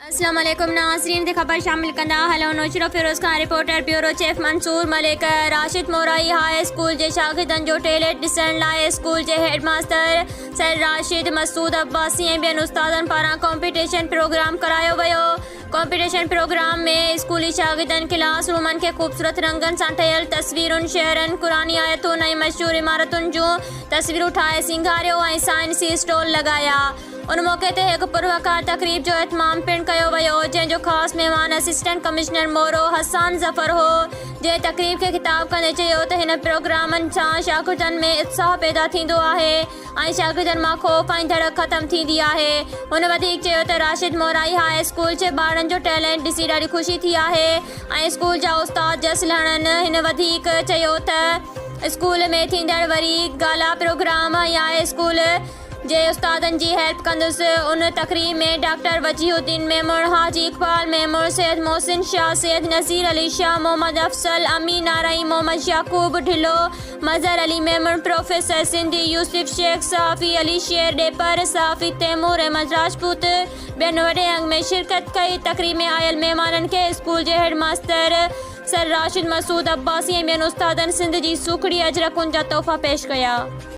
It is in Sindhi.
اسلام عليڪم ناظرين تي خبر شامل ڪندا هلون نوشهروفيروز کان reporter bureau chief Mansoor Malik Rashid Morai high school جي شاگردن جو ٽيلينٽ ڏسڻ لاء اسڪول جي head master sir Rashid Masood Abbasi ۽ ٻين استادن پاران ڪامپيٽيشن پروگرام ڪرايو ويو ڪامپيٽيشن پروگرام ۾ اسڪولي شاگردن ڪلاس رومن کي خوبصورت رنگن سان ٺهيل تصويرن شعرن قرآني آيتن ۽ مشهور عمارتن جون تصويرون ٺاهي سينگاريو ۽ سائنسي اسٽال لڳايا ان موقعي تي هڪ پروقار تقريب جو اهتمام پڻ ڪيو ويو، جنهن جو خاص مهمان اسسٽنٽ ڪمشنر مورو حسان ظفر هو، جنهن تقريب کي خطاب ڪندي چيو ته هن پروگرامن سان شاگردن ۾ اتساهه پيدا ٿيندو آهي ۽ شاگردن مان خوف ۽ ڌڙڪ ختم ٿيندي آهي. هن وڌيڪ چيو ته راشد مورائي هاء اسڪول جي ٻارڙن جو ٽيلينٽ ڏسي ڏاڍي خوشي ٿي آهي ۽ اسڪول جا استاد جس لهڻن. هن وڌيڪ چيو ته اسڪول ۾ ٿيندڙ وري گالا پروگرام ۽ هاء اسڪول جي استادن جي هيلپ ڪندس. ان تقريب ۾ ڊاڪٽر وجيه الدين ميمڻ، حاجي اقبال ميمڻ، سيد محسن شاهه، سيد نذير علي شاهه، محمد افضل، امين آرائين، محمد يعقوب ڍلو، مظهر علي ميمڻ، پروفيسر سنڌي، يوسف شيخ، صحافي علي شير ڏيپر، صحافي تيمور احمد راجپوت ٻين وڏي انگ ۾ شرڪت ڪئي. تقريب ۾ آيل مهمانن کي اسڪول جي head master sir Rashid Masood Abbasi ۽ ٻين استادن سنڌ جي سوکڙي اجرڪن جا تحفا پيش ڪيا.